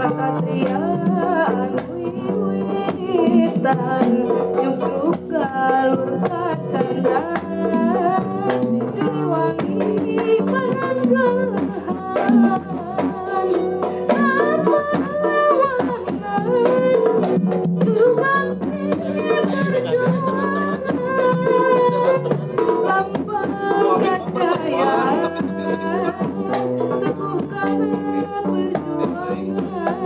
Kasatriaan wiwitan nyugruk galur kacanda Siliwangi pananggahan pahlawanan juru bakti perjuangan lambang kejayaan teguh karena perjuangan.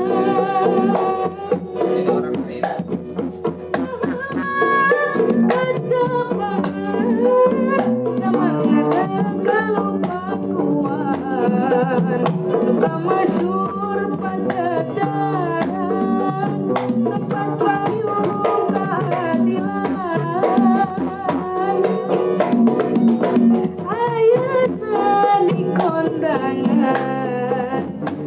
Suka masyhur Pajajaran, tempat payung keadilan. Ayeuna di kondangan,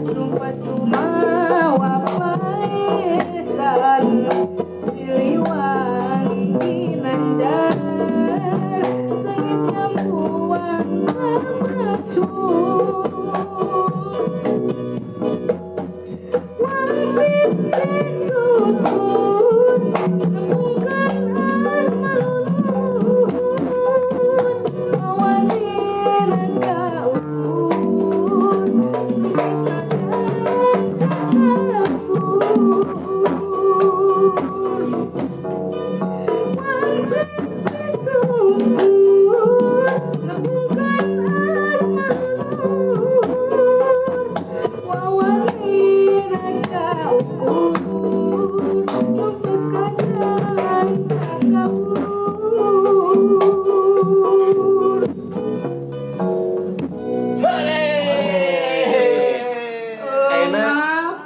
numpas tumawa paesan, Siliwangi ginanjar, seungit nyampuan masyhur. Wangsit pitutur, nembungkeun asma leluhur, mawanina kaukur, lukis takabur. Wangsit pitutur, nembungkeun asma leluhur, wawanina kaukur, lupus kajalan takabur. Hore! Ayeuna Maaf.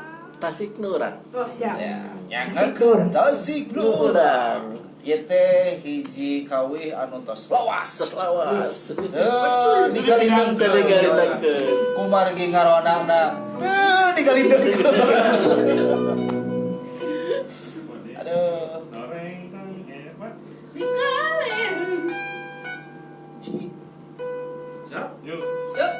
Tasik nu urang. Oh, siap. Ya. Nyangekeun Tasik Nu nu urang. Ieu teh hiji kawih anu tos lawas. Tos lawas. Eh, digalindengkeun. Digalindengkeun. Kumargi ngaronangna teu digalindengkeun. Aduh. Dikalin. Siap, yuk. Yuk.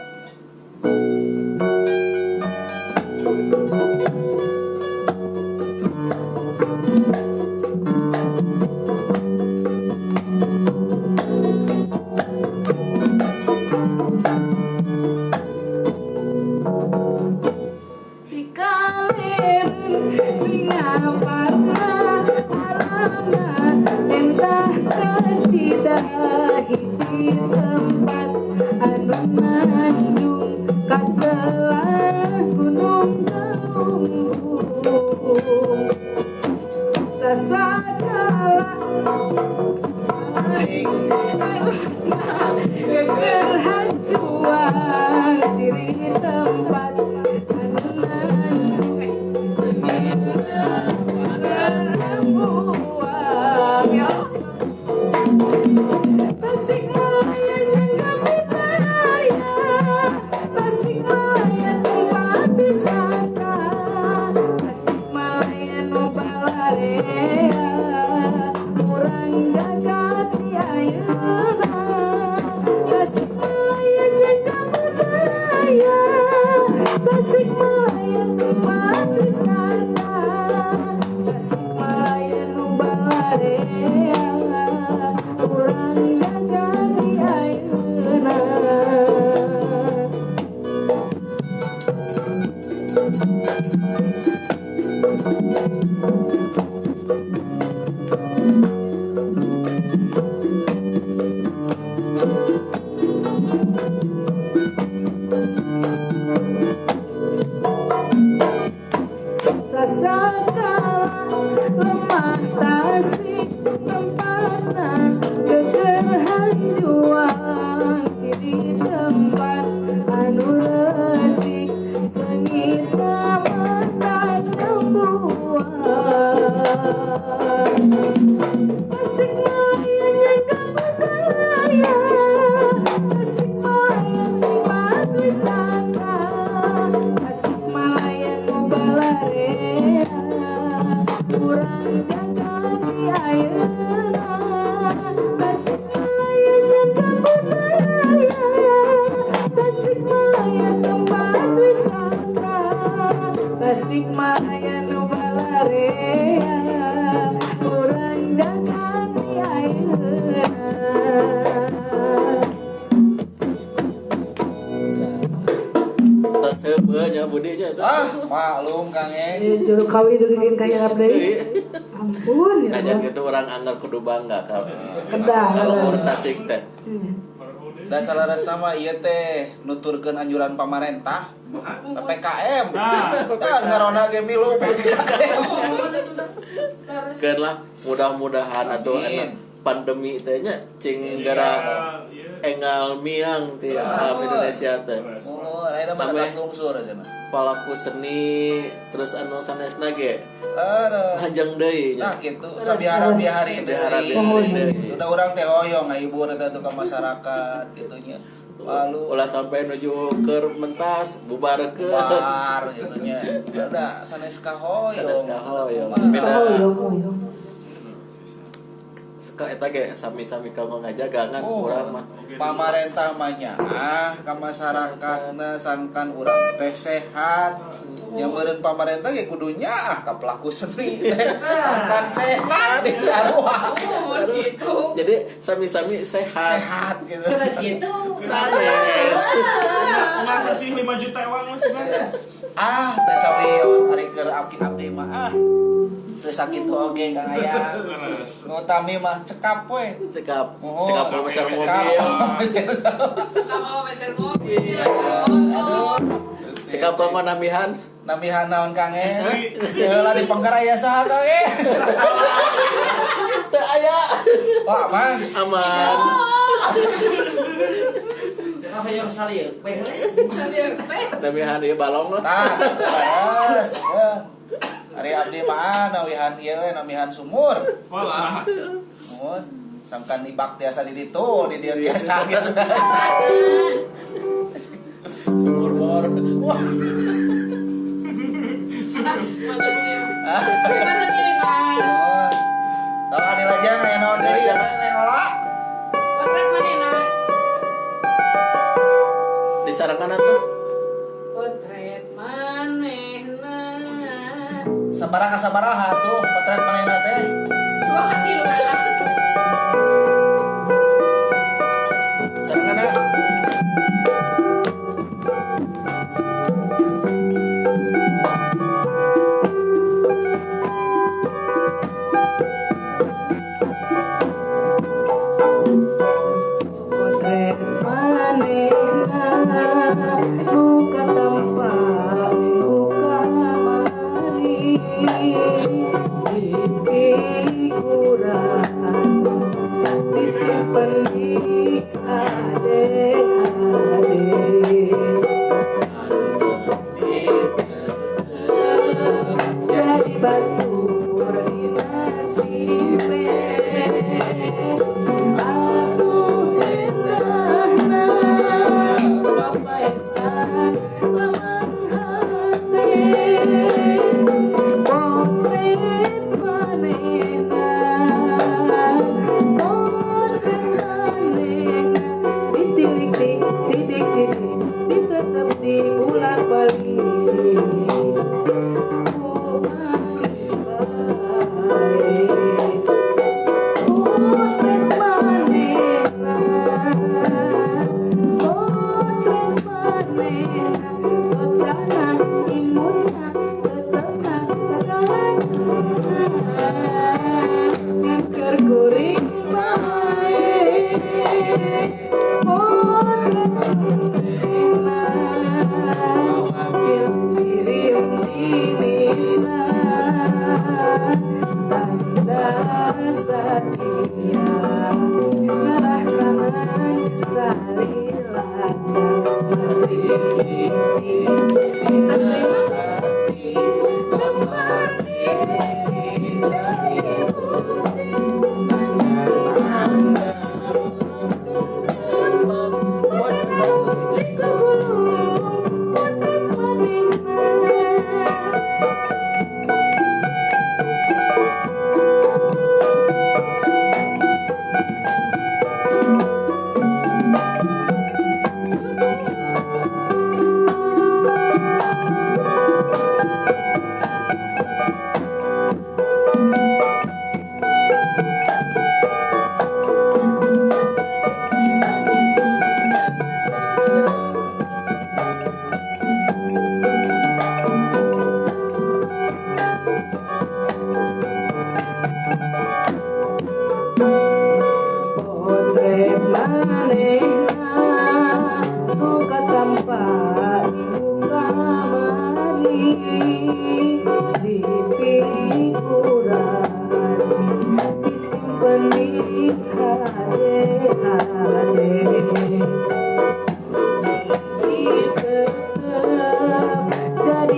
Dikalin Singaparna alamna entah kacida hiji tempat anu nanjung katelah gunung Galunggung sasakala geger hancuan ciri tempat anu nanjung terembuang ya. Tasikmalaya jangka budaya, Tasikmalaya tempat wisata, Tasikmalaya nu balarea, urang jagat di ayeuna. Tasikmalaya jangka budaya, Tasikmalaya tempat wisata, Tasikmalaya nu balarea, urang jagat di ayeuna. Sasakala lemah Tasik tempatna geger hanjuang ciri tempat anu resik seungitna mata nembuang. Tasikmalaya jangka budaya, Tasikmalaya tempat wisata, Tasikmalaya nu balarea, urang jagat di ayeuna. Tasikmalaya jangka budaya, Tasikmalaya tempat wisata, Tasikmalaya Unggulnya budinya itu. Ah, maklum Kang Eng. Juru kawin dugikeun ka hilap deui. Ampun ya. Ajan gitu orang anggar kudu bangga kalau Kedah. kalau urus Tasik teh. Dasar laras nama ieu teh nuturkeun anjuran pamarentah PPKM. Nah. Nah, ngarona ge milu PPKM. Keun lah mudah-mudahan atau Amin. pandemi teh nya cing gara enggal miang ti alam Indonesia teh. Oh, ayeuna mah Ameh. geus lungsur cenah. Pelaku seni terus anu sanesna ge Aduh. hajang deui Nah nya. gitu, sabiara-biahari Sabiara deui. deui. Udah urang teh hoyong ngahibur eta tuh ka masyarakat gitu nya. Lalu Ulah sampai nuju keur mentas bubarkeun. bar gitu nya. Udah sanes kahoyong. Sanes kahoyong. Kumaha. Beda. Oh, Ka eta ge sami-sami kamu ngajaga ngan Oh, urang mah. pamarentah mah nyaah ka masyarakatna sangkan urang teh sehat. Nya meureun pamarentah ge kudu nyaah ka pelaku seni teh sangkan sehat di sarua. Oh, gitu. Jadi sami-sami sehat. Sehat gitu. Terus gitu. Sanes. Masa sih 5 juta uang mas sebenarnya? Ah, teh sawios ari keur abdi abdi mah ah. Teu sakitu oge Kang Aya. Leres. Nu utami mah cekap we. Cekap, Mohon. cekap meser Cekap. mobil. Sama meser mobil. Motor. Cekap kanggo nambihan. Nambihan naon Kang eh? Istri. Heula di pengker aya saha Kang eh? Teu aya. Wah, aman. Aman. Cakap hoyong salir. Weh. Nambihan ieu balong lah. Tah, gitu beres. Ya. Ari abdi mah nawihan ieu we namihan sumur. Walah. Muhun. Sangkan ibak tiasa di ditu, di dieu tiasa gitu. Sumur bor. Wah, Gimana gini, Kak? Muhun. Sok adi lajang aya naon deui ya neng ola. Potret manehna. disarankan atuh. Potret manehna. Sabaraha sabaraha tuh potret manehna teh. Dua katilu kan. Sarangan ah. Potret manehna nu katempat ku kamari. Di kurang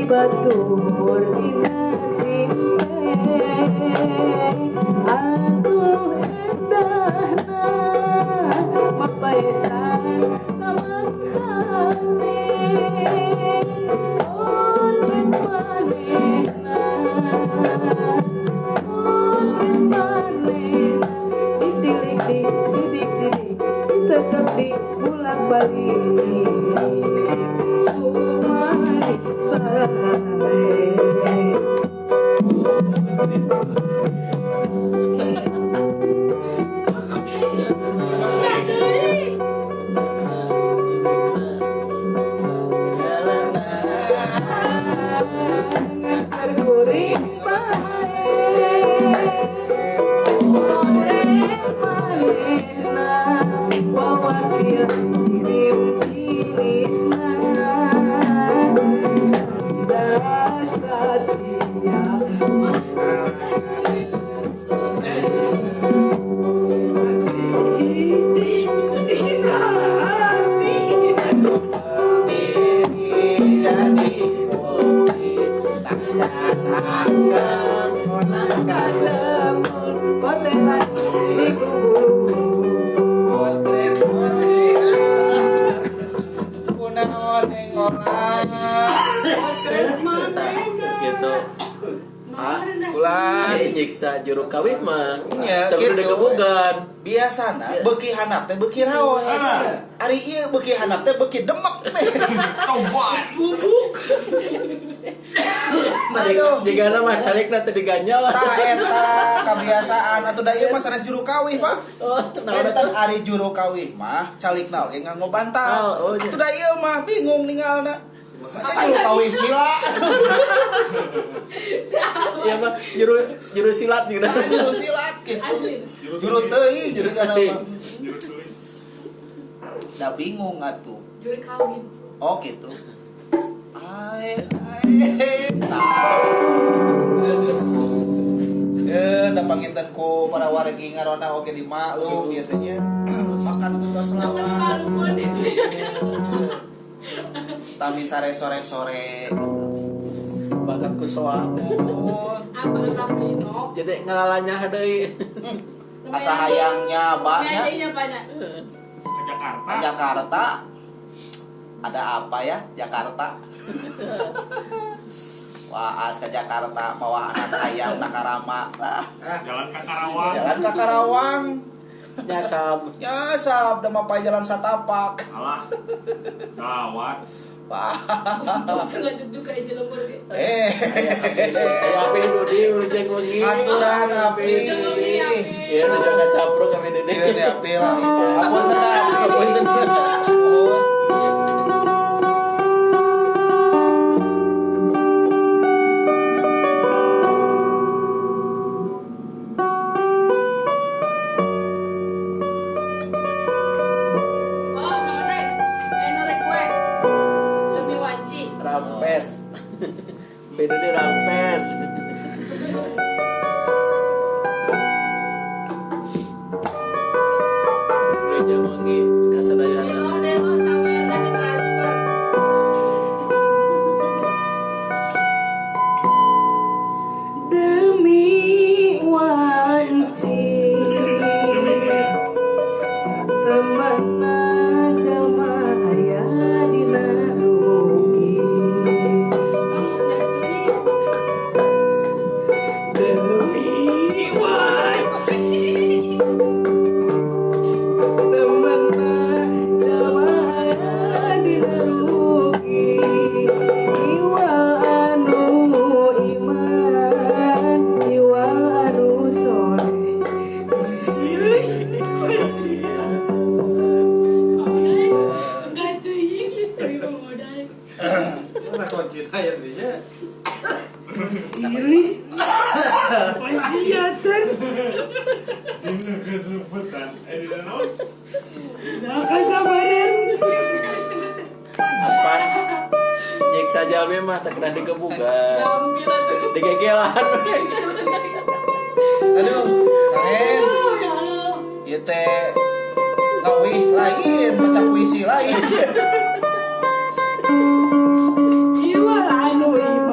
Batur dina simpe atuh endahna mapaesan taman hate potret manehna potret manehna ditilik sidik-sidik tetep di bolak-balik gitu. Nyiksa juru kawin mah. Nya tapi udah gebogan. Biasana beuki handap teh beuki raos. Ari ieu beuki handap teh beuki demek teh. Tobat. Bubuk. Jigana mah calikna teh diganyal. Tah eta kabiasaan atuh da ieu mah sanes juru kawih, Pak. Oh, enten ari juru kawih mah calikna oge nganggo bantal. Atuh da ieu mah bingung ningalna. Makanya juru kawih sila. Iya mah juru silat gitu. Juru silat gitu. Juru teuing, juru teuing. Da bingung atuh. Juru kawin. Oh gitu. Ae da panginten ku para wargi ngarona oge dimaklum ieu teh nya. Makan tutos lawas. Tami sare sore-sore bakat ku soang. Apa dino? Jadi ngalalanya deui. Asa hayangnya banyak. Ke Jakarta. Ke Jakarta. Ada apa ya Jakarta? Wah, as ke Jakarta mawa anak ayam nakarama. Jalan ke Karawang. Jalan ke Karawang. Nyasab. Nyasab da mapay jalan satapak. Alah. Gawat. Wah. Tengah juga aja lembur ge. Aya api Dudi wilujeng wengi. Aturan api. Iya, nu jangan capruk api Dudi. Iya, api lah. Apunten. Apunten. Rampes. Beda deh rampes. Udah wengi kasadayana. Delo sawer tadi transfer. Demi wanci satemana jalma aya dina rugi. Demi wanci satemana jalma aya dina rugi. Iwal anu iman, iwal anu soleh. Silih silih wasiatan. Dina kesupetan. Dina naon? Nah, kasabaran. Apaan? Nyiksa jalmi mah teu kedah digebugan. Digegelan. Aduh, Kang. Ieu teh ngawih lain, maca puisi lain. Iwal anu iman.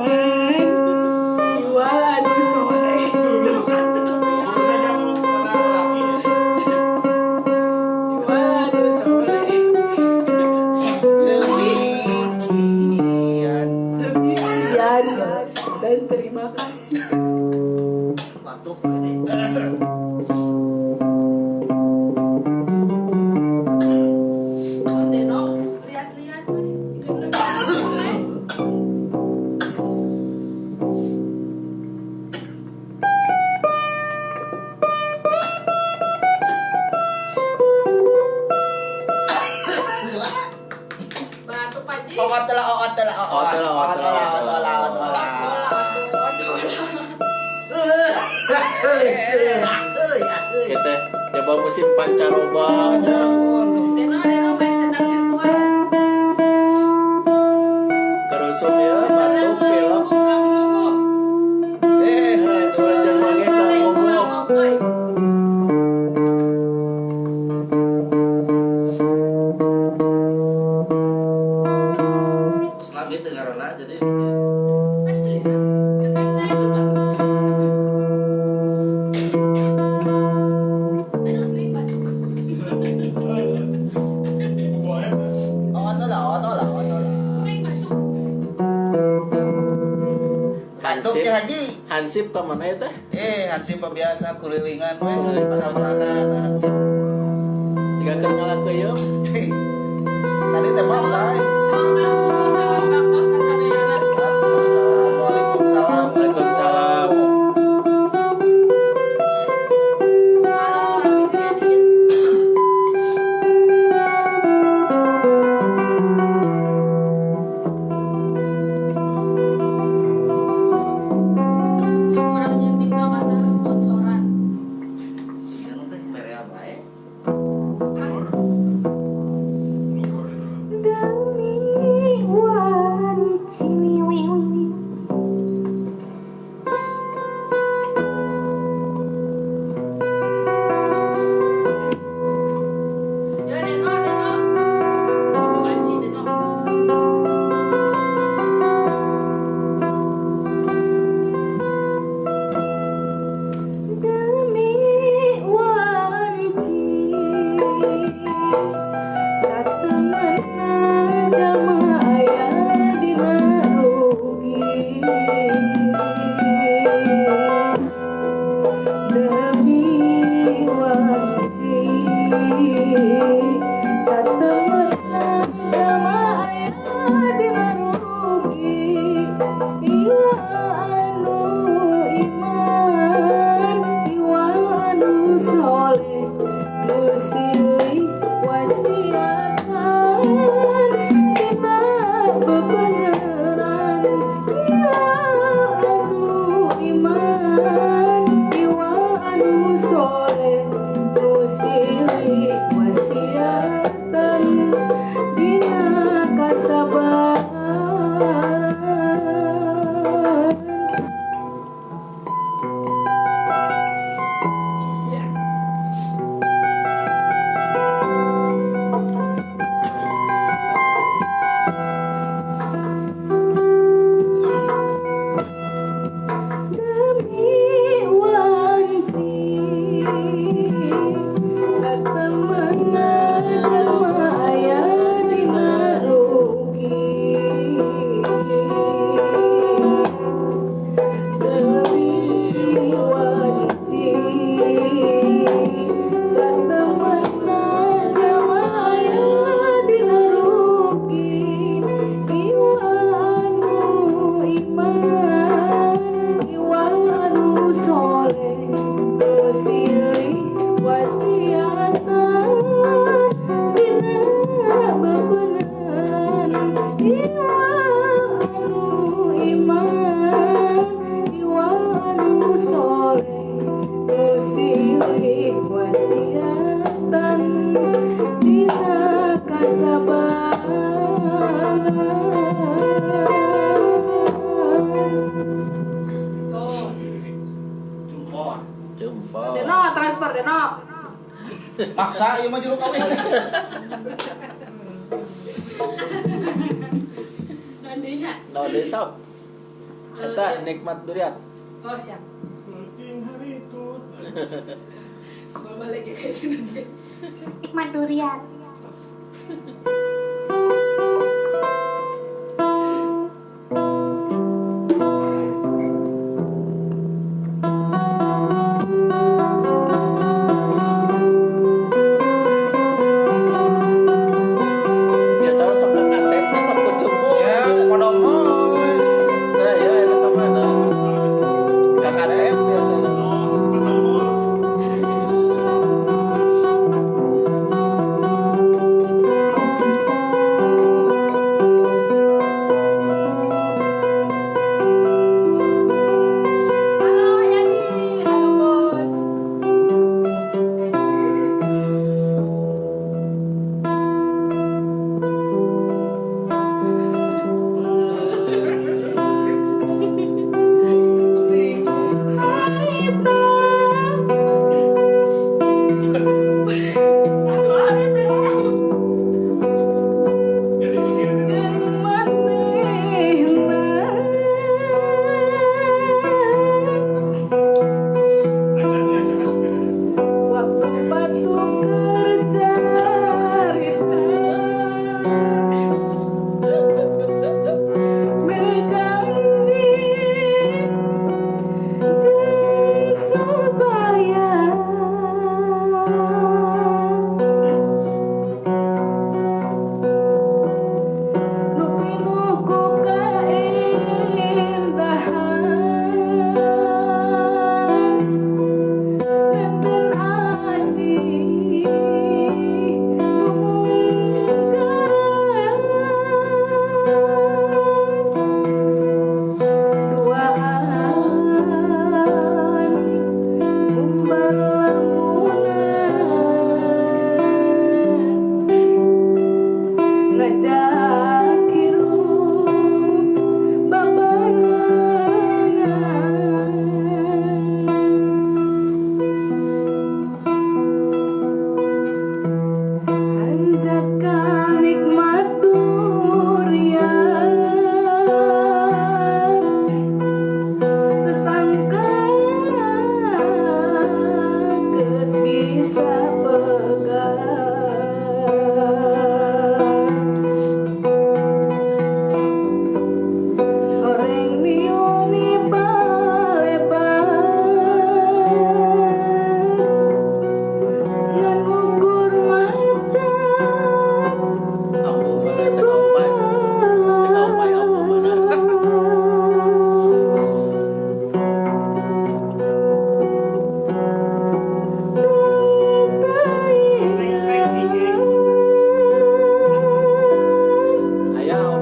Terima kasih. Batuk ini. Deno, lihat-lihat. Batuk Pak Ji. Otola. Kita coba musim pancaroba. Deno, Deno main tendang virtual. Kerusum ya, batuk pilek. Itu aja lagi Kang Momo. Selam itu karena jadi Asli, cekak saya juga. Aduh, ini batuk. Otola. Ini batuk. Batuk Ki Haji. Hansip ke mana ya teh? Hansip biasa kulilingan we, mana-mana hansip. Siga keur ngalakeun. Tadi teh mah lain. Sama Bang Tos kasadayana. Waalaikumsalam. Waalaikumsalam. Halo, abi dilihat. Orang nyeting pasal sponsoran. Yang teh mere bae. Demi wanci Ya Deno, Deno. Demi wanci Deno. Demi wanci satemena jalma aya dina rugi. Demi wanci satemena jalma aya dina rugi. Iwa anu iman, iwa anu soleh, nu silih wasiatan dina bebeneran. Iwa anu iman, iwa anu soleh, nu silih wasiatan dina kasabaran. Demi wanci satemena jalma aya dina rugi. Demi wanci satemena jalma aya dina rugi. Iwa anu iman, iwa anu soleh, nu silih wasiatan dina bebeneran. Iwa anu iman, iwa anu soleh, nu silih wasiatan dina kasabaran. Tuh. Jempol. Jempol. Deno, transfer Deno. Maksa ieu mah juru kawin. Nantinya. No desop. Eta nikmat duriat. Oh, siap. Penting hari itu. Semua balik ya guys nanti. Nikmat durian.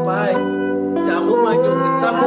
Opai. Si Ambu maju gesam.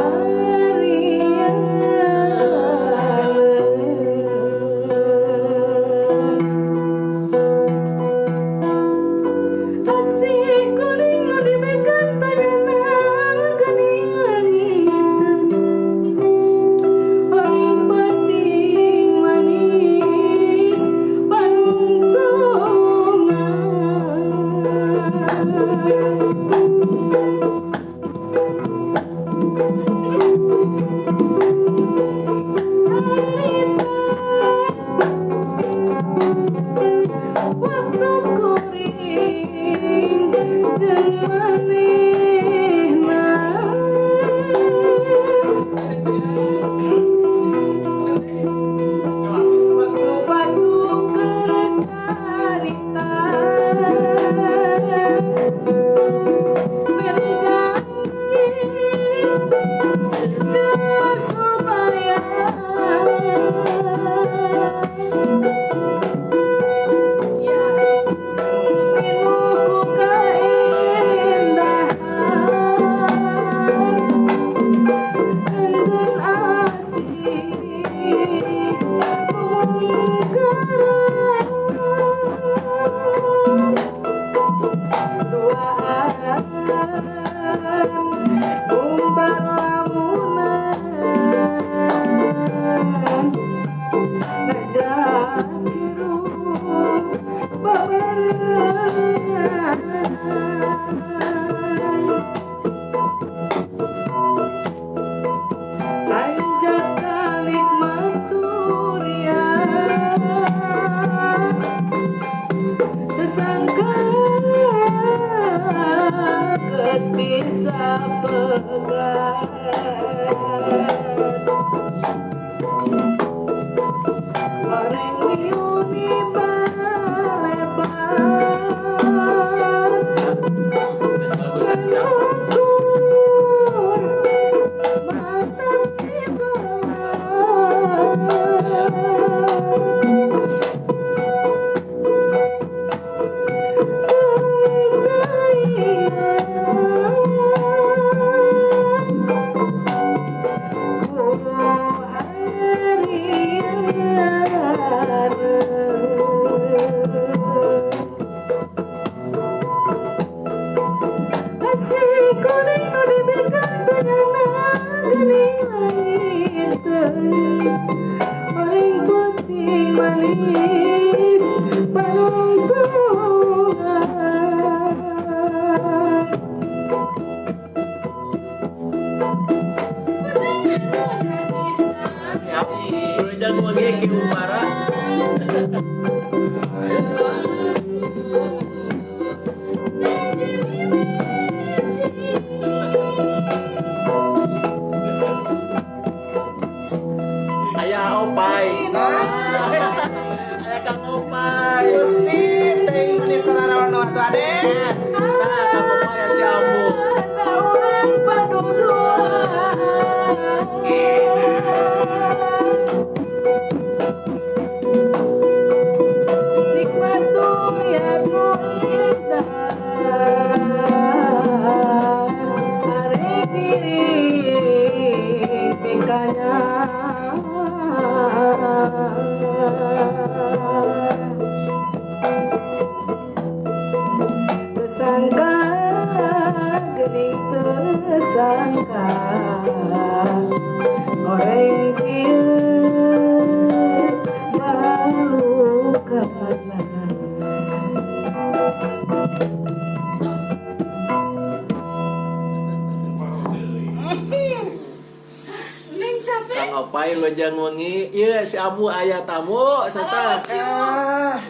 Si Ambu ayah tamu serta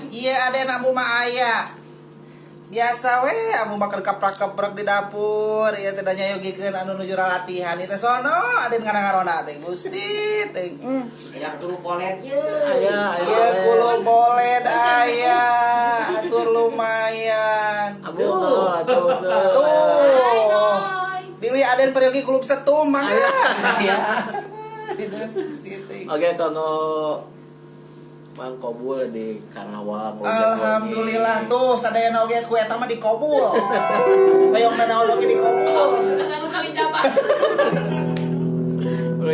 iya ada Ambu mah ayah biasa we Ambu mah keur kaprak-keprek di dapur ieu teh da nyayogikeun anu nuju latihan ieu teh sono aden ngarang-ngarona teh Gusti teh aya kulo boled ye aya aya kulo boled aya atur lumayan Ambu tuh tuh pilih aden peryogi klub setum mah ya. Oke, kalau Mang Kobul di Karawang. Alhamdulillah tuh sadayana oge ku eta mah dikobul. Hoyong nanaon oge dikobul.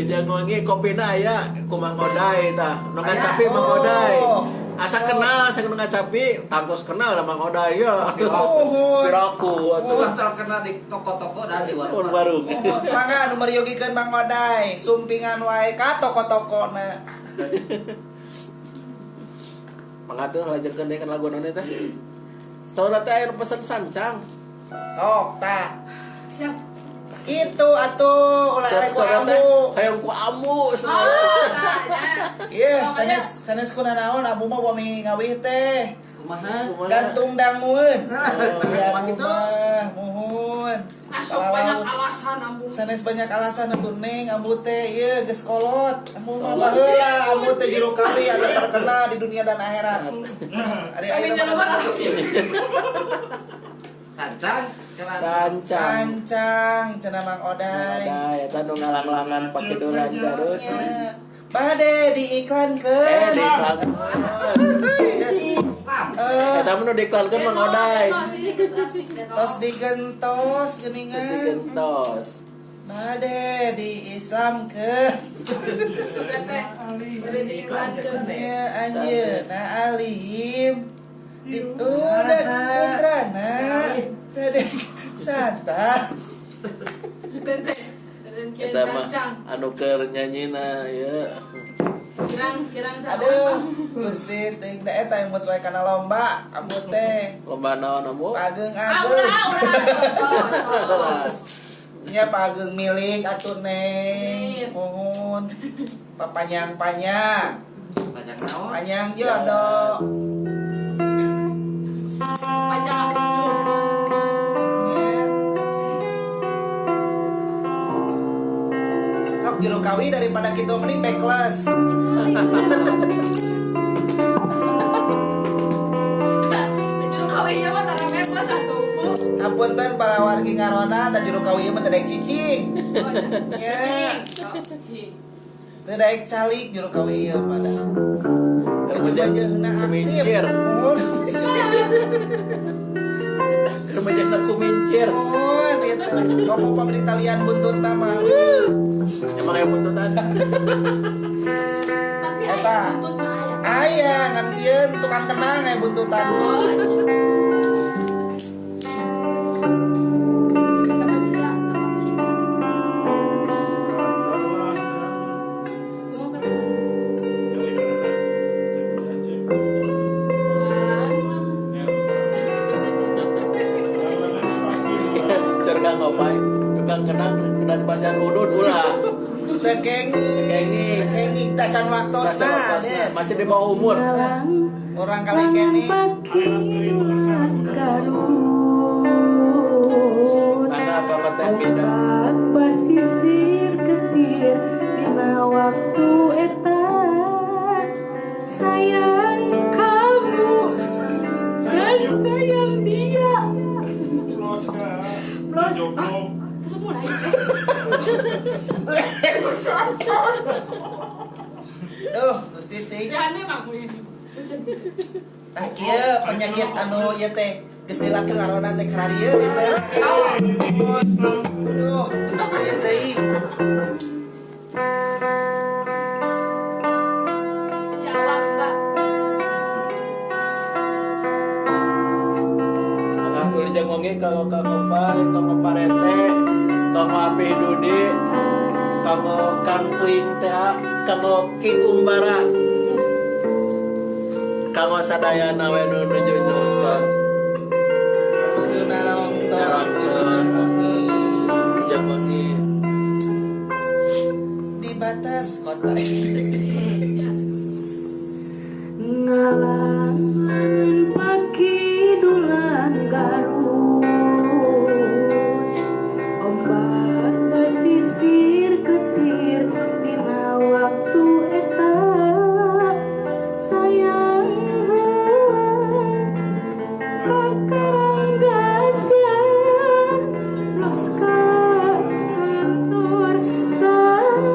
Wilujeng wengi kopina aya ku Mang Oday tah. Nu ngacapi Mang Oday. Asa kenal, asa nu ngacapi, tangtos kenal sama Mang Oday ya. Muhun. Piraku atuh. Ulah terkenal di toko-toko dan di Warung-warung. Mangga nu meryogikeun Mang Oday, sumpingan wae ka toko-tokona. Mangga tuh lajengkeun deui kan lagu naon teh. Saudara teh aya nu pesen sancang. Sok tah. Siap. Gitu atuh ulah arek ku ambu. Hayang ku ambu. Ieu sanes sanes kuna naon ambu mah bumi ngawih teh. Kumaha? Gantung dangueun. Kumaha kitu? Muhun. Asup banyak alasan ambu. Sanes banyak alasan atuh neng ambu teh ieu geus kolot. Ambu mah baheula ambu teh juru kawi anu terkenal di dunia dan akhirat. Ari ayeuna mah Sancang, sancang, sancang, cenah Mang Oday. Oday, eta nu ngalanglangan pakidulan Garut. Bade diiklankeun. Diiklankeun. Eta mah nu diiklankeun Mang Oday. Tos digentos geuningan. Tos digentos. Bade diislamkeun. Sudah teh. Bade diiklankeun. Ya anjeunna alim. Di udah putrana Raden Santa. Eta mah anu keur nyanyina ya. Kirang-kirang saha. Aduh, Gusti teuing da eta yang wae kana lomba ambu teh. Lomba naon ambu? Pageung-ageung. Nya pageung milik atuh neng. Mohon. Papanyang-panyang. Panjang naon? Panjang jodoh. Panjang aku. Sok juru kawi daripada kita mending backless. Juru kawi ieu mah tara backless atuh. Apunten para wargi ngarona da juru kawi ieu mah teu daek cicing. Nya. Teu daek calik juru kawi ieu mah da. Kerja kumincir. Kerja kumincir. Oh, gitu. Ngomong pemerintah lian buntut nama. Emang aya buntutan. Tapi aya buntut mah aya. Aya ngan kieu tukang kenang aya buntutan. Masih di bawah umur. Orang kali kene. Mangga ka teh pindah. Pasisir ketir dina waktu eta sayang kamu dan sayang dia. Plus Plus. Terus mulai. Duh, Gusti teh. Tah kieu penyakit anu ieu teh geus dilatih ngarona teh kararieu ieu teh. Duh, Gusti teh. Jawab, Mbak. Mangga wilujeng wengi kanggo Kang Opai, kanggo Parete, kanggo Api Dudi, kanggo Kang Uing teh, kanggo Ki Umbara, kanggo sadayana we nu nuju nonton. Nuju nonton. Wilujeng wengi. Di batas kota. Ngalangan pakidulan Garut, ombak pesisir ketir dina waktu eta sayang ka Karang Gajah los ka kantor sancang.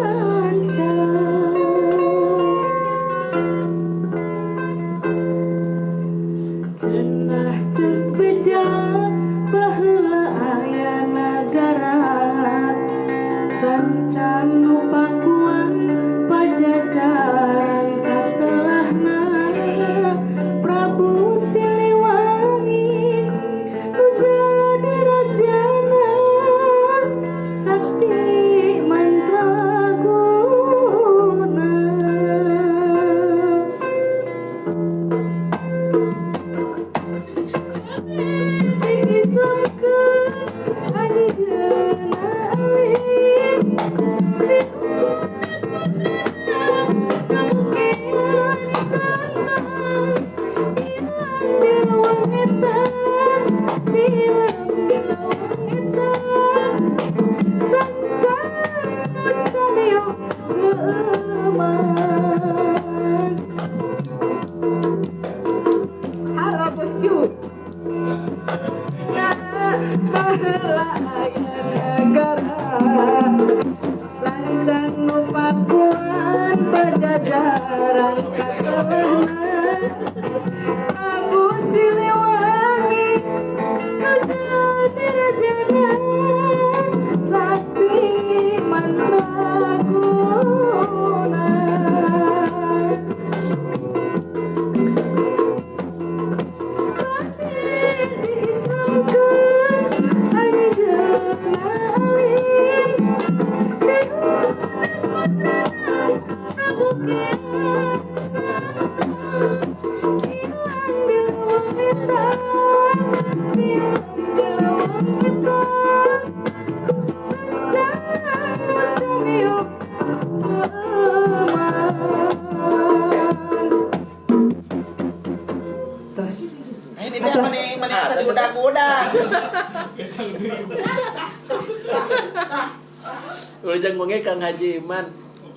Wilujeng wengi Kang Haji Iman.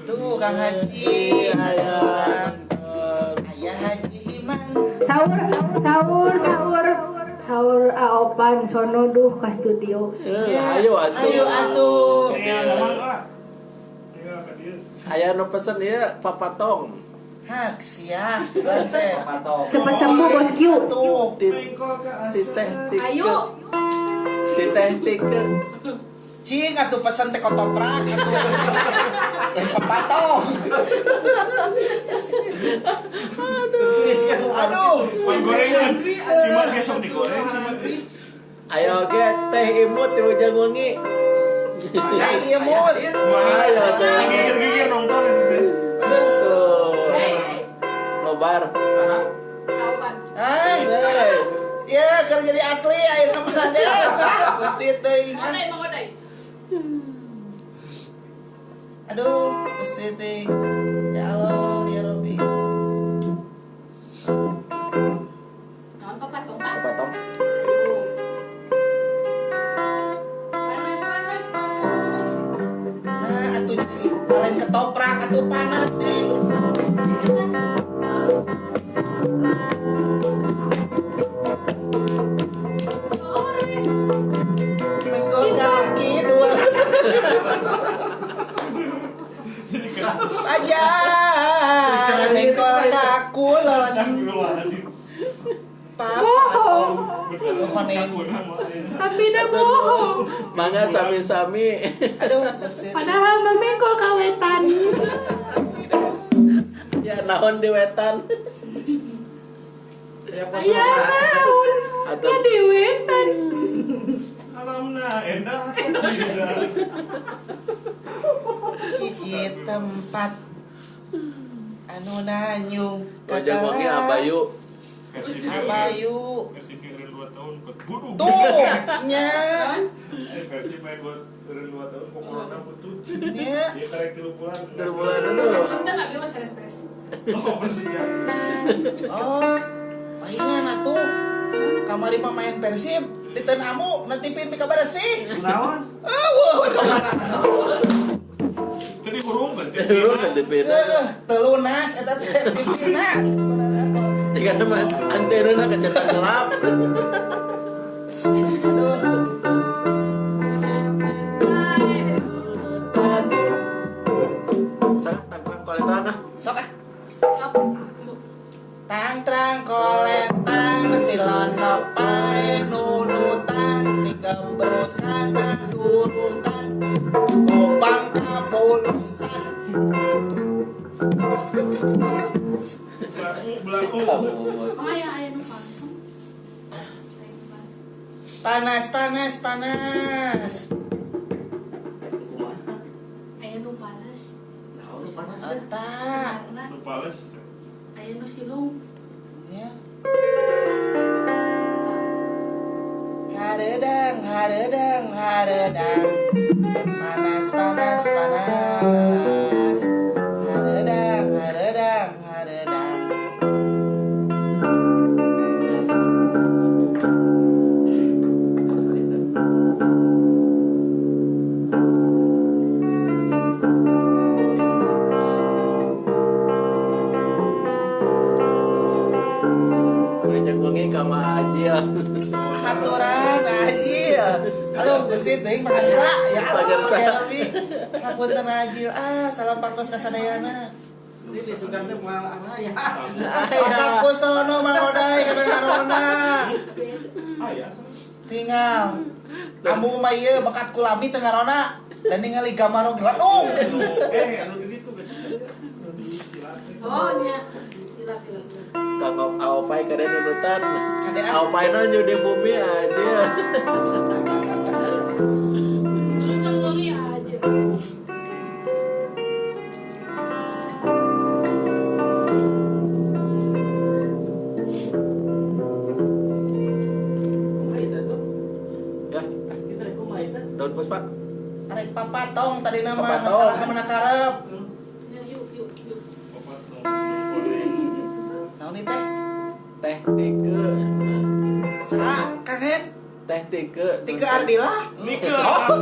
Tuh Kang Haji. Ayo. Ayah Haji Iman. Sahur sahur sahur sahur aopan sono duh ka studio. Ayo atuh. Ayo atuh. Aya nu pesen ieu papatong. Hak sia sugan teh. Cepet sembuh bosku. Tuh. Titeh tike. Ayo. Titeh tike. Cing atuh pesen teh kotoprak atuh. Lain papatong. Aduh. Aduh. Gorengan. Gimana besok digoreng sama teh? Ayo ge teh imut wilujeng wengi. Teh imut. Ayo teh. Gigir-gigir nonton itu teh. Tuh. Nobar. Saha? Aopan. Ah, ya kerja jadi asli ayeuna mah deh. Gusti teuing. Odai mang odai. Aduh, Gusti teuing. Ya Allah, ya Rabbi. Naon papatong Pak? Papatong. Ayo. Panas panas panas. Nah, atuh jadi lain ketoprak atuh panas deh. Sore. Mengkol kaki dua. Aja. Mengkol kakulon. Papatong. Bohong. Tapi dah bohong. Mangga sami-sami. Aduh, Gusti. Padahal mah mengkol kawetan. Ya naon di wetan. Ya naon. Ya di wetan. Alamna endah. Isi tempat anu nanyung Wajah wangi Abayu. Abayu. Persib eureun 2 tahun buduh. Tuh, nya. Persib main buat eureun 2 tahun kok corona putus. Nya. Dia karek 3 bulan. 3 bulan dulu. Punten abi mah beres-beres. Oh, Persija. Oh, palingan atuh. Kamari mah main Persib, diteun amu netipin pika beresih. Naon? Eueuh, kamana. Tadi hurung kan Hurung kan tipina. Heeh, telunas eta teh tipina. Jika nama antena kecetak gelap. Aduh. Sok tangkrang kolentrang ah. Sok ah. Sok. Tangtrang kolentang silono pae nunutan tiga kana durukan gobang kabulusan. Oh aya aya nu palsu. Panas panas panas. Aya nu pales. Naon nu panas teh? Eta. Nu pales. Aya nu silung. Nya. Hareudang hareudang hareudang. Panas panas panas. Hareudang hareudang hareudang. Wilujeng wengi ka Ma Ajil. Haturan Ajil. Halo Gusti teuing Pakarsa. Ya Allah, Pakarsa. ya Rabbi. Hapunten Ajil. Ah, salam paktos ka sadayana. Ini disugan teh moal araya. Bakat ku sono Mang Odai kana ngarona. Aya. Tinggal. Ambu mah ieu bakat ku lami teu ngarona dan ningali gamaro geledung. Anu di ditu anu di silat. Oh nya. Hilap hilap. Kanggo aopai kada nunutan. Kade ah. Aopai na di bumi aja. Wilujeng wengi aja. Kumaha eta tuh? Ya, Kita rek kumaha eta? daun puspa. Arek papatong tadi nama Papatong. kalah ka mana karep. Ya, yuk yuk yuk. Papatong. Naon ieu teh? Teh tike. Ah, Kang Hen. Teh tike. Tike Ardila. Nike. Oh.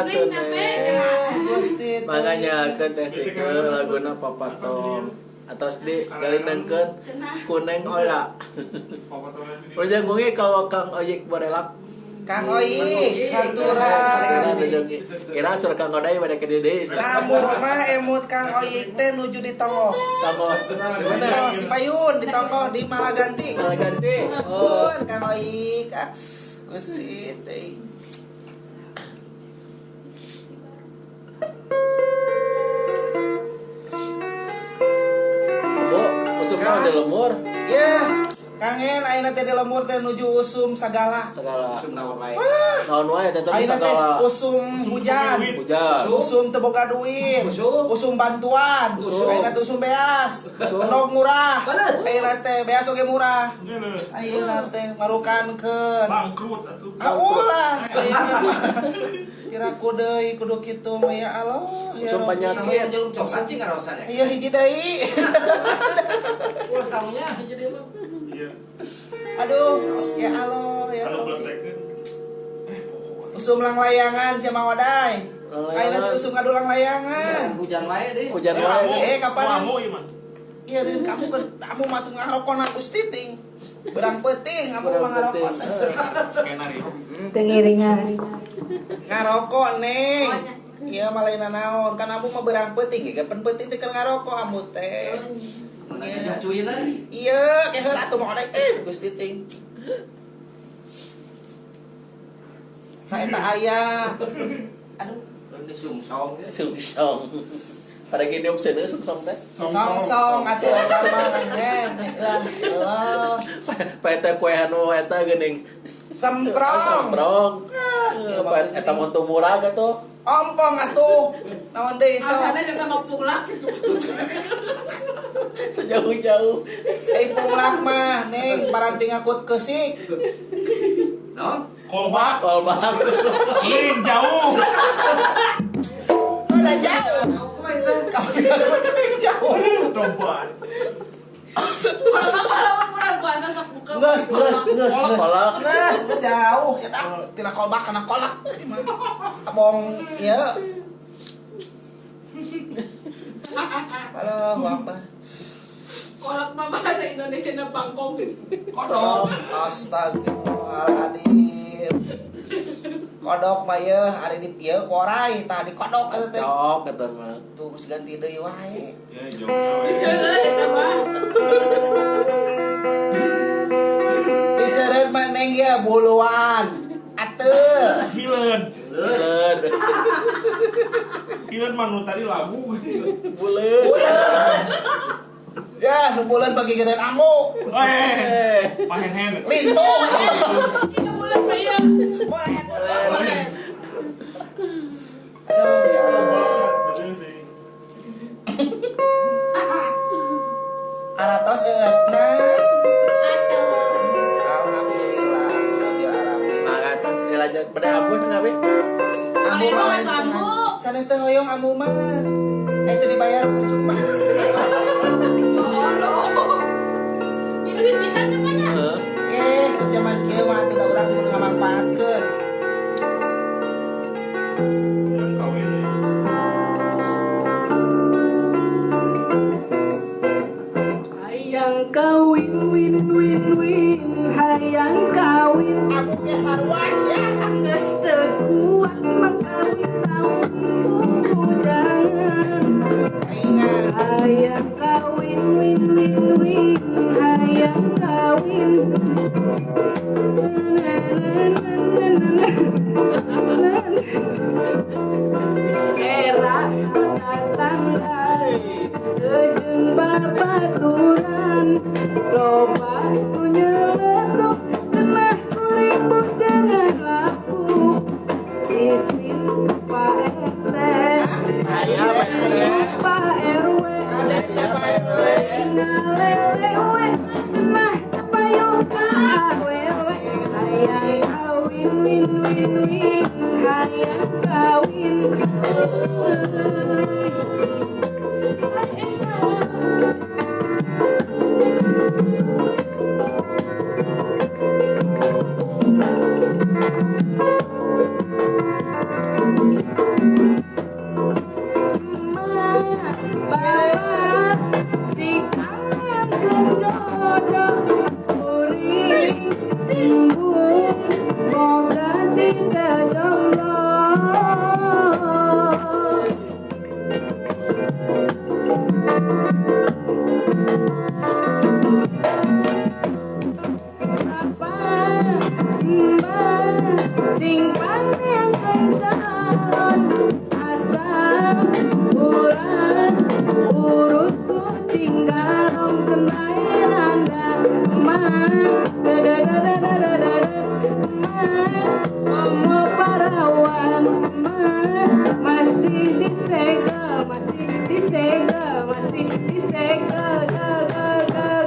atuh Neng. Gusti. Makanya keun teh tike laguna Papatom. Atos di galinengkeun ku Neng Ola. Wilujeng wengi kalau Kang Oyik Borelak. Kang Oyik hanturan. Kira sur Kang Odai pada ke deui. Kamu mah emut Kang Oyik teh nuju di tonggoh. Tonggoh. Di mana? Di payun di tonggoh di Malaganti. Malaganti. Oh, Kang Oyik. Gusti teh. Bu, usumna di lemur. Ya. Kangen ayeuna teh di lemur teh nuju usum sagala. Sagala. Usum naon wae. Naon wae teh tapi Ayeuna teh sagala. usum hujan. Hujan. Usum teu boga duit. Usum bantuan. Ayeuna teh usum beas. Endog murah. Ayeuna teh beas oge murah. Ayeuna teh ngarukankeun. Bangkrut atuh. Ah ulah. Ayeuna mah. Kira deui kudu kitu mah ya Allah. Usum panyakit. Jelum coklat cing ngaraosan ya. Iya hiji deui. Ulah tahunya hiji deui mah. Iya. Aduh, ya Allah, ya Allah. Usum lang layangan sia Mang Odai. Ayeuna teh usum ngadu lang layangan. Hujan wae deui. Hujan wae. Kapan? Kamu ieu mah. Iya, deui kamu keur kamu mah teu ngarokona Gusti ting. Berang peuting kamu mah ngarokok. Skenario. Teu ngiringan. Ngarokok, Neng. Iya mah lain naon, kan kamu mah berang peuting ge pen peuting teh keur ngarokok kamu teh. Iya, kayak heula atuh Mang Odai Gusti ting. Nah eta aya. Aduh, sungsong. Sungsong. Pada gini om seuneu sungsong teh. Song-song atuh eta mah lah. Allah. Pa eta kue anu eta geuning. Semprong. Semprong. Pa eta mun teu murah atuh. Ompong atuh. Naon deui sok. Asana jeung ngopung gitu. Sejauh-jauh. Punglak mah Neng paranti ngakut keusik. Naon? Kolbak. Kolbak. Ih, jauh. Udah jauh. Kumaha itu? Jauh. Coba. Kolbak lawan bulan puasa sok buka. Geus, geus, geus, geus. Kolak. Geus, geus jauh. Eta tina kolbak kana kolak. Abong ieu. Allahu Akbar. Kolak mah bahasa Indonesia na bangkong. Kodok. Astagfirullahaladzim. Kodok mah yeuh ari di ieu korai tah di kodok eta teh. Cok eta mah. Tuh geus ganti deui wae. Ya jauh. Diseureut eta mah. Diseureut mah Neng ye buluan. Atuh. Hileun. Buleun. Hileun mah nu tadi lagu. Buleun. Ya, sebulan bagi gedean amuk. Pahen-hen. Lintung. Ini bulan bayar. Boleh. Boleh. Aduh, ya Allah. Aratos eutna. Atos. Alhamdulillah, rabbil alamin. Maka dilajak bade ambu teh ngabe? Ambu mah. Sanes teh hoyong ambu mah. Teu dibayar percuma. Duit bisa tuh mana? Zaman kieu mah atuh urang kudu ngamanfaatkeun. Yang kawin. Hayang kawin win win win hayang kawin. Aku ge sarua sia. Geus teu kuat mangkawin taun kujangan. Hayang kawin win win win hayang kawin. Era tetangga jeung babaturan loba nu nyeletuk cenah kuripuk jangan laku isin Pak RT Pak RW ngalelewe cenah payung ka awewe hayang kawin win win win hayang kawin. Tinggal kenai randa mah da da da da da da mah komo parawan mah masih disegel masih disegel masih disegel gel gel gel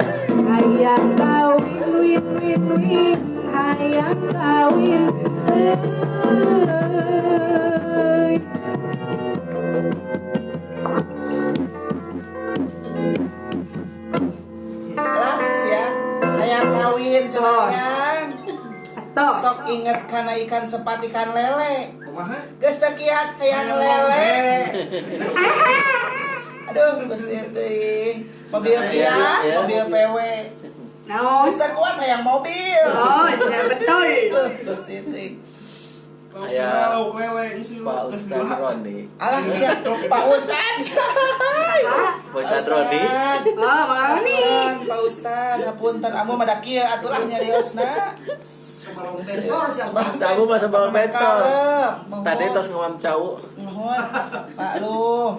hayang kawin win win win hayang kawin euy. Lah sia hayang kawin cenah. Atau Sok inget kana ikan sepat ikan lele. Kumaha? Geus teu kiat hayang lele. Aduh, Gusti teuing. Mobil kiat, Ya. mobil PW. naon? Geus teu kuat hayang mobil. Oh, ya betul. Tuh, Gusti teuing. Aya. Lauk lele isi Pak Ustad Roni. Alah, sia, Pak Ustad. Pak Ustad Roni. Oh, Mang Roni. Hapunten, Pak Ustad, hapunten amu mah da kieu atulah nyariosna. Sebalong bentor siapa? Sabu mah sebalong bentor. Karep, Tadi tos ngomam cau. Mohon, Pak lu.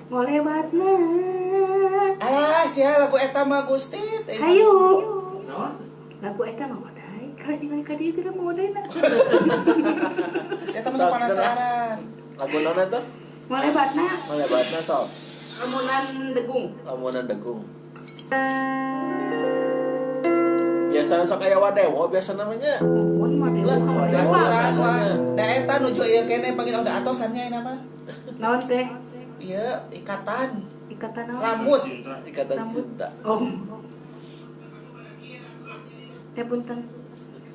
Ngolebatna. Alah, sia lagu eta mah Gusti teh. Hayu. Naon? Lagu eta mah modai. Kalau tinggal ka dieu geura modaina. Sia eta mah sok penasaran. Lagu nona tuh? Ngolebatna. Malebatna sok. Lamunan degung. Lamunan degung. Biasa sok aya wadewo biasa namanya. Mun wadewo. Lah, wadewo. Urang wah. Da eta nuju ieu keneh panggil udah atosannya ieu mah. Naon teh? Ieu ikatan Ikatan naon? rambut. Ikatan Rambut. cinta. Oh. Eh punten.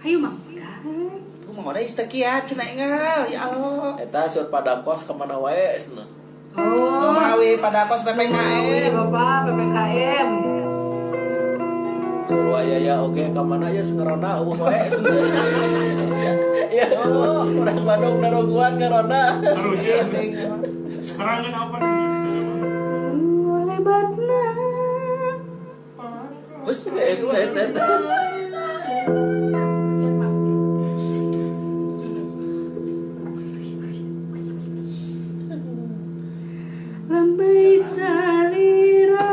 Hayu Mang Odai. Ku mah ngoda geus teu kiat cenah engal. Ya Allah. Eta sur pada kos kemana wae cenah. Oh. Lumawi pada kos PPKM. Bapak PPKM. Suruh aya oke kemana ya ngerona eueuh wae cenah. Ya, urang Bandung naroguan ngerona. Terangin apa Ngolebatna. Bus, Eta eta. Lambai salira.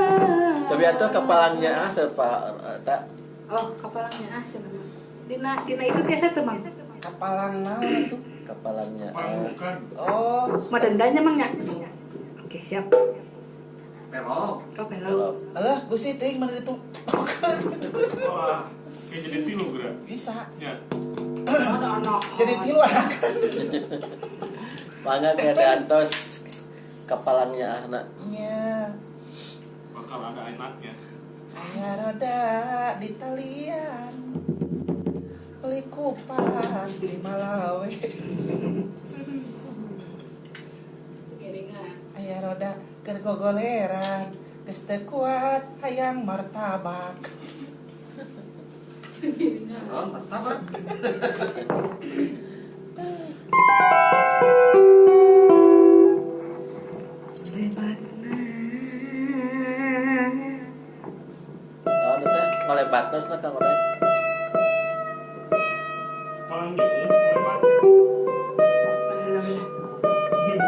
Coba atuh kepalangnya ah sepa eta. Oh, kapalangnya ah cenah. Dina dina itu tiasa teu Mang. Kapalang naon atuh? Kepalangnya. ah. Bukan. Oh, Madendanya Mang nya. Oke, siap. Pelok. Oh, pelok. Kalau alah Gusti teuing mana ditu. Wah, kayak jadi tilu geura. Bisa. Ya. Oh, ono. Jadi tilu anak. mangga ke diantos kepalangnya ahna. Nya. Bakal ada enaknya. Aya roda di talian. Beli kupat di Malawi. Gerengan. Aya roda keur gogoleran. Geus teu kuat hayang martabak. Oh, martabak. Lebatna. Naon eta ngalebatna cenah Kang Odai. Palang gitu, lebat. Alhamdulillah.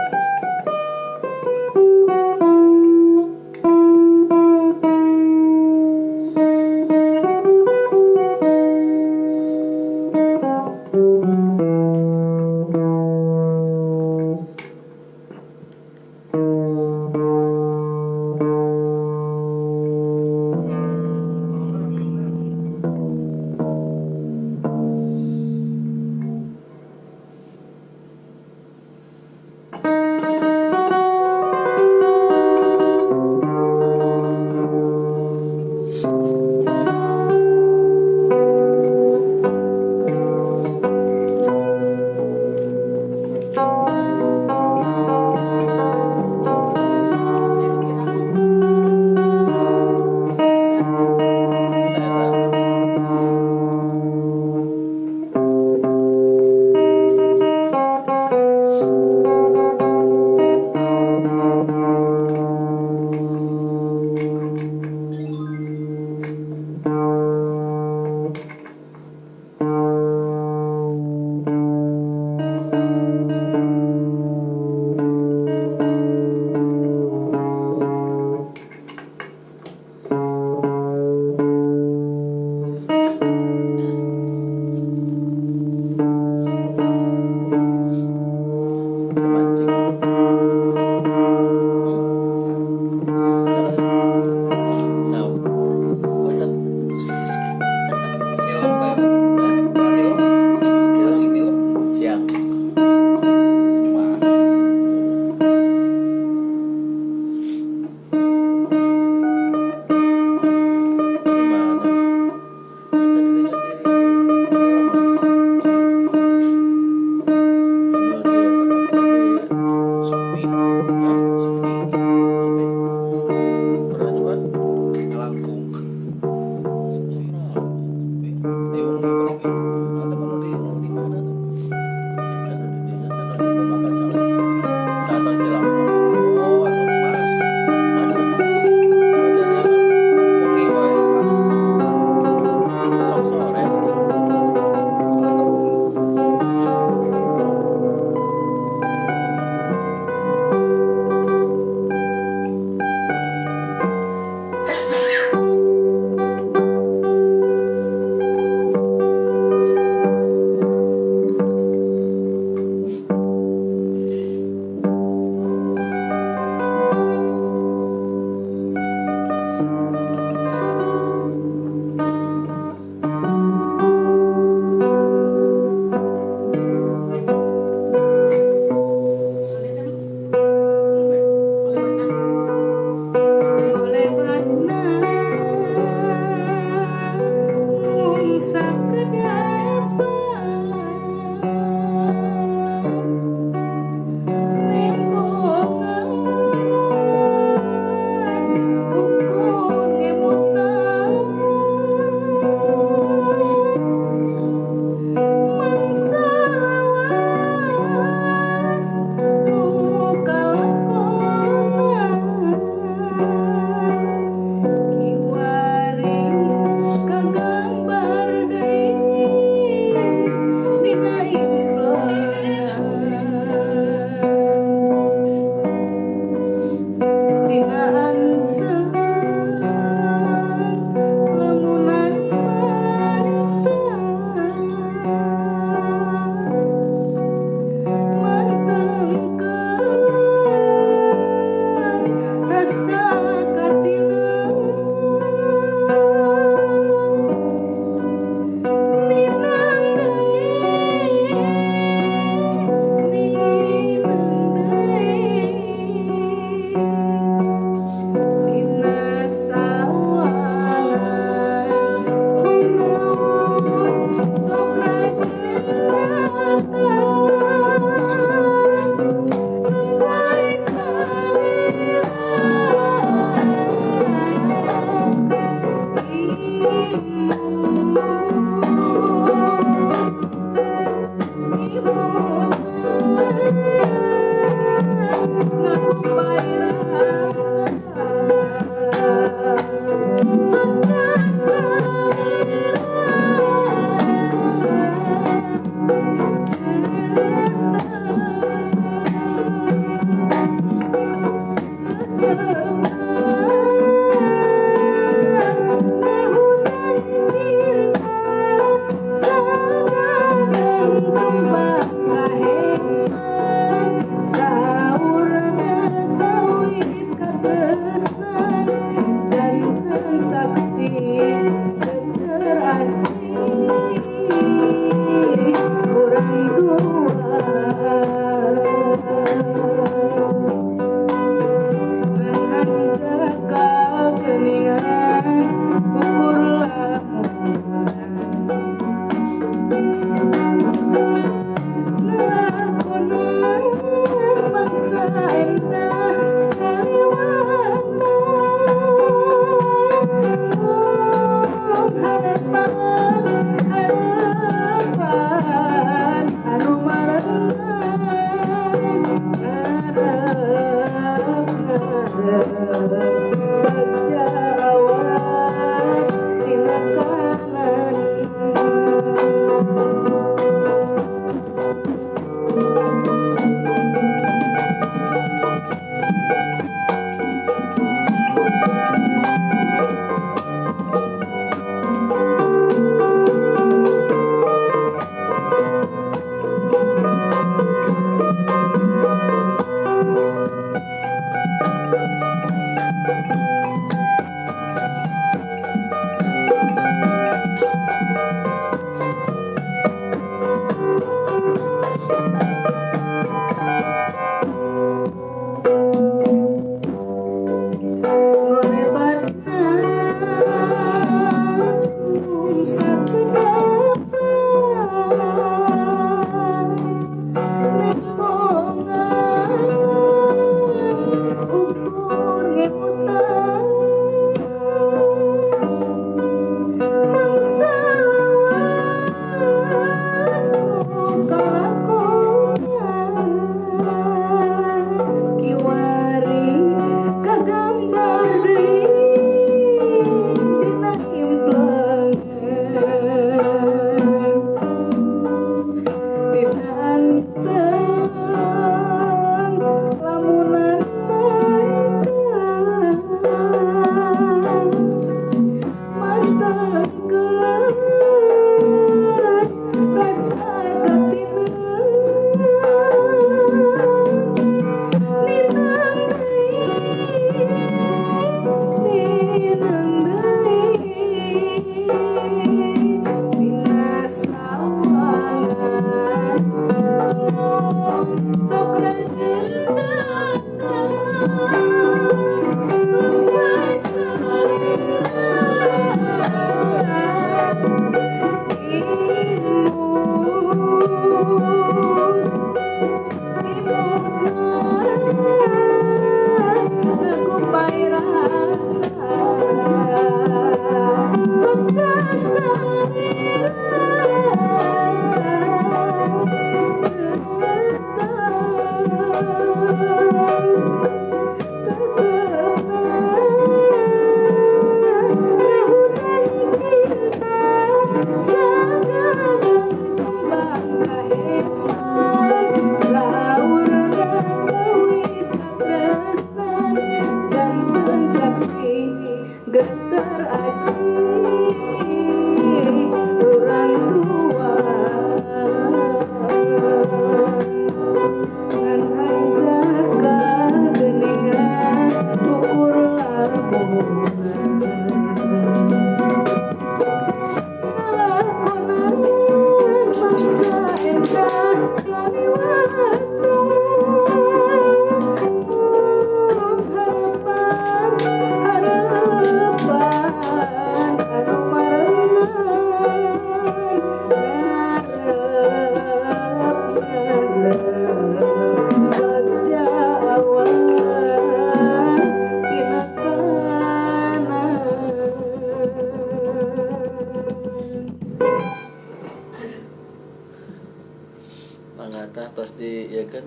Mangga tos di ieu kan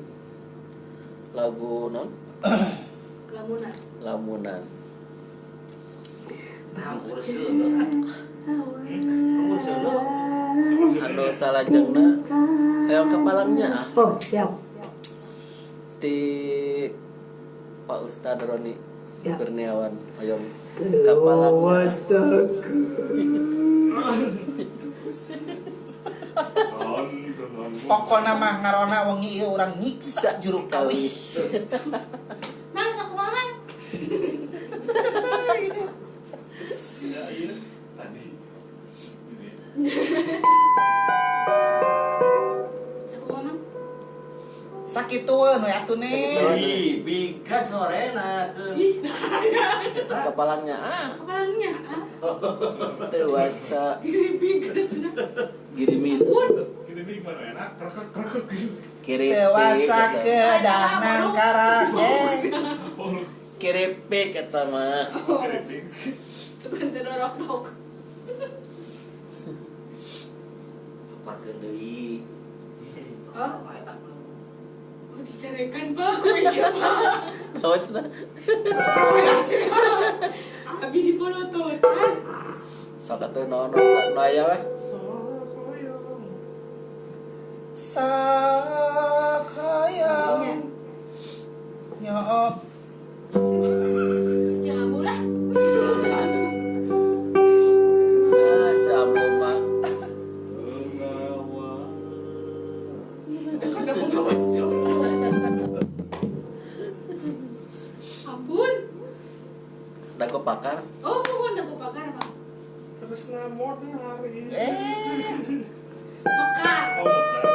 lagu non Lamunan. Lamunan. Anu salajengna hoyong kepalangnya ah. Oh, siap. Ti Pak Ustad Roni. Kurniawan hoyong kapalangnya. Pokona mah ngarona wengi ieu urang nyiksa juru kawih. Mang sakumaha Mang? Iya, iya tadi. Sakumaha Mang? Sakitueun we atuh nih. Ih, biga sorena ke. Kapalangnya ah. Kapalangnya ah. Dewasa. Giribiga cenah. Girimis. Girimis mana enak, krek krek. Keripik. Dewasa kedah nangkarak. Keripik eta mah. Keripik. Sugan teu dorok-dok. Paparkeun deui. Oh. Oh, dicarekan Pak, ku ieu Pak. Naon cenah? Abi dipolototan. Sok atuh naon nu aya we. Sakayang nyok. Jangan ambu lah. Ah, si ambu mah. Udah pengawas. Ampun. Dago pakar. Oh, bukan dago pakar, Pak. Terus namodari. Mekar. Oh, mekar.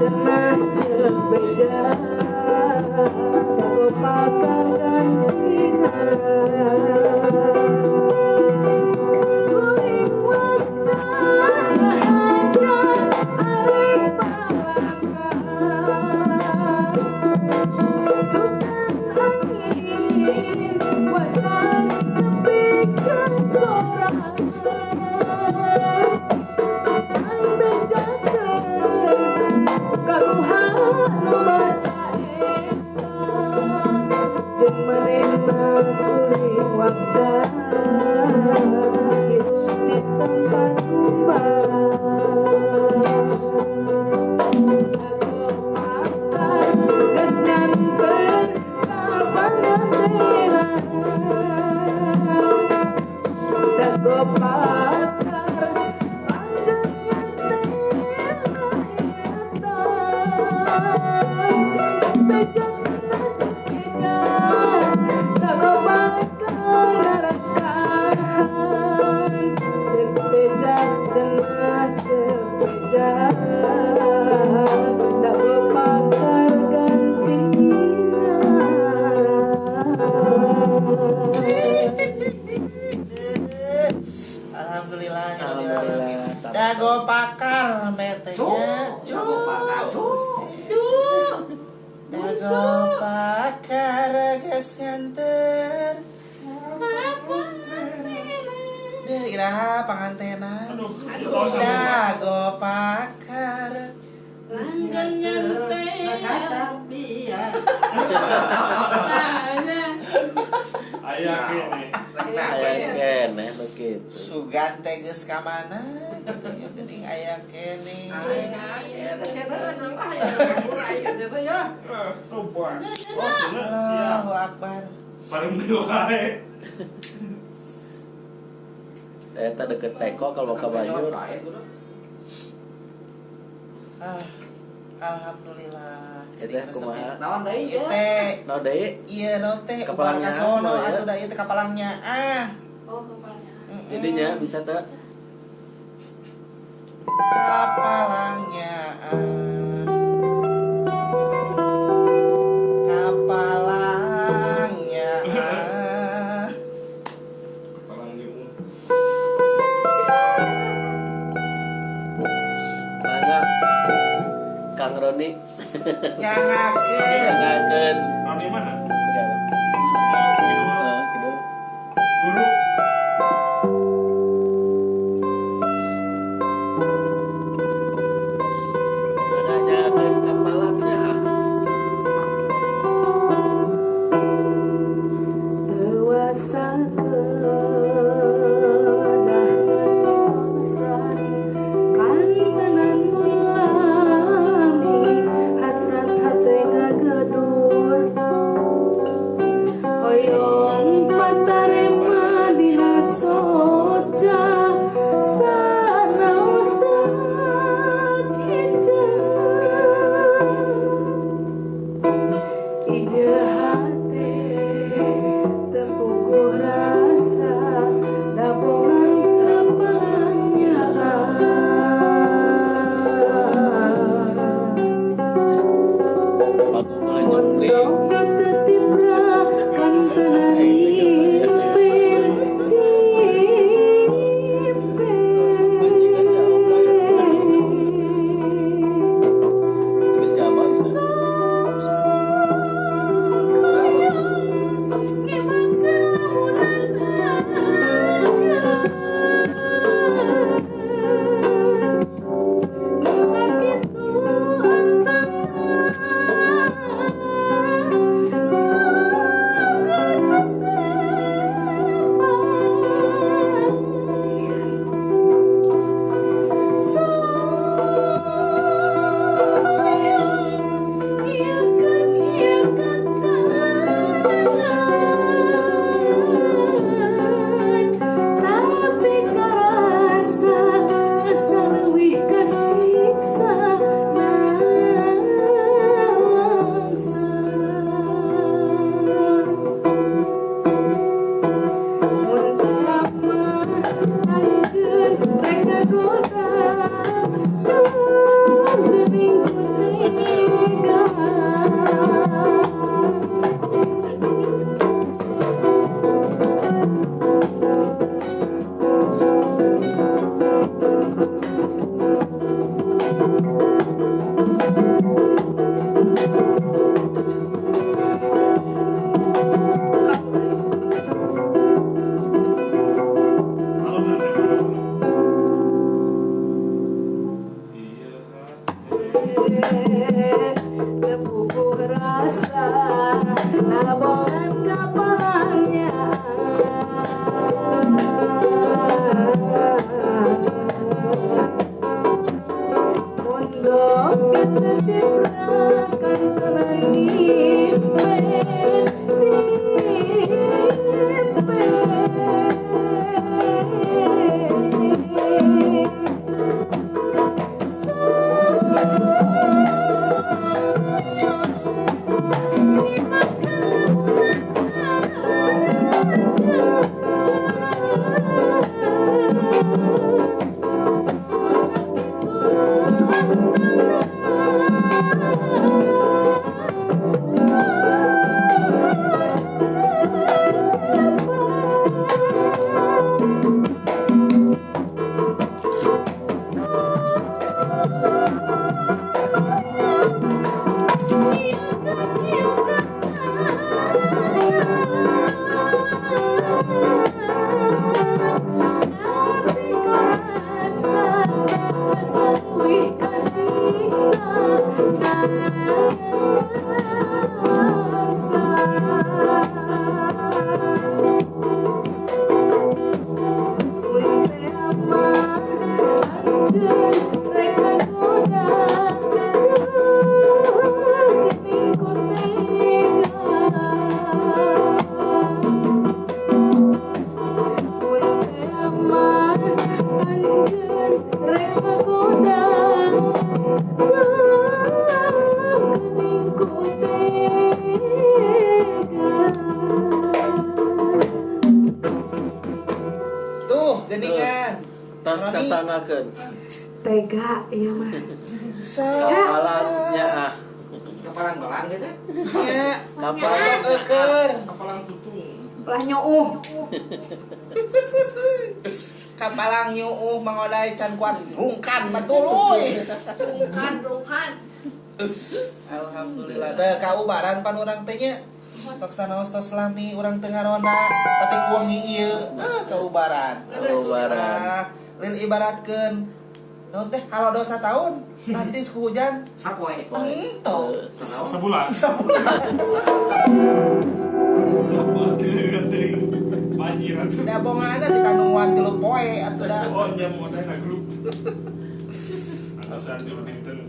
cenah ceuk beja dago pakar gantingan kuring wajah ngahaja arik palakar sultan angin wasan nepikeun sorangan ang bejakeun kaguhan nu basa eta jeung manehna kuring wajah di tempat kumbang dago pakar geus nganter ka pangantenan dago pakar panggangan teh eta beja cenah ceuk beja dago pakar narasahan ceuk beja cenah ceuk beja dago pakar gantingan. Alhamdulillah, Alhamdulillah. Dago pakar metenya. Dago pakar, cu. Cu. Dago pakar geus nganter. Deh, iraha pangantena. Aduh, aduh. Dago pakar. Langgangan teh. Kata dia. Aya kene. Aya keneh begitu. Sugan teh geus ka mana? Gitu ya geuning aya keneh. Tumpah. Oh, cenah siap. Allahu Akbar. Bareng wae. Eta deket teko kalau ke Banjur. Ah, alhamdulillah. Eta kumaha? Naon deui Ieu ya? teh, Naon deui? ieu naon teh Kapalangnya ubar ka sono ya. atuh da ieu teh kapalangnya. Ah. Oh, kepalanya. Mm-mm. Jadinya bisa teh. Kapalangnya. Ah. Kapalangnya. Ah. Palang dimu. Mangga Kang Roni Nyangakeun. nyangakeun. Roni mana? Ya. Oh, kidul. Heeh, kidul. Guru. Mangga nyangakeun kapalangnya. Dewasa kedah tetosan kantenan lami hasrat hate ngagedur. Tos kasangakeun. Tega ieu mah. Kapalannya ah. Kapalan balang gitu. Nya, kapalan eukeun. Kapalan tutung. Pelah nyuuh. Kapalang nyuuh mangodai can kuat rungkan mah tuluy. Rungkan, rungkan. Alhamdulillah teh kaubaran pan urang teh nya. Sok sanaos tos lami urang teu ngaronda tapi ku wengi ieu kaubaran. Kaubaran. Lin ibaratkeun naon teh halodo sataun nanti ku hujan sapoe. Henteu. Sebulan. Sabulan. Banjir atuh. Da bongana ti kanungguan 3 poe atuh da. Oh nya modalna grup. Atasan tilu dinten.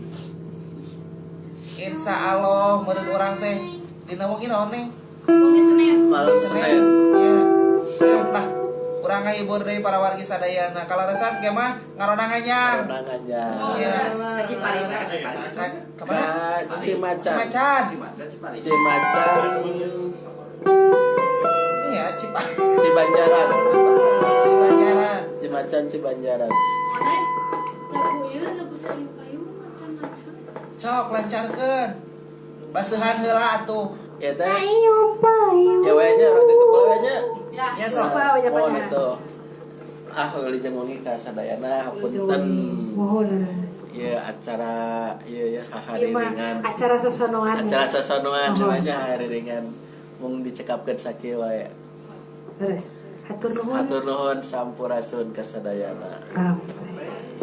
Insya Allah meureun urang teh dina wengi naon neng? Wengi Senin. Malam Senin. Ya. Nah, urang ngahibur deui para wargi sadayana. Kalaresan ge mah ngaronang anyar. Ngaronang anyar. Iya. Ka Cipari, ka Cipari. Ka mana? Cimacan. Cimacan. Cipari. Cimacan. Iya, Cipari. Cibanjaran. Cibanjaran. Cimacan Cibanjaran. Neng, lagu ieu lagu Saliu Payung macam-macam. Sok lancarkeun. Basuhan heula atuh. Ya teh. Ya we nya urang tutup we nya. Ya. Ya sok. Mohon itu. Ah wilujeng wengi ka sadayana hapunten. Mohon. Ieu acara ieu ya hahariringan. Acara sosonoan. Acara sosonoan namanya hahariringan. Mung dicekapkeun sakieu wae. Terus. Hatur nuhun. Hatur nuhun sampurasun ka sadayana. Rampes.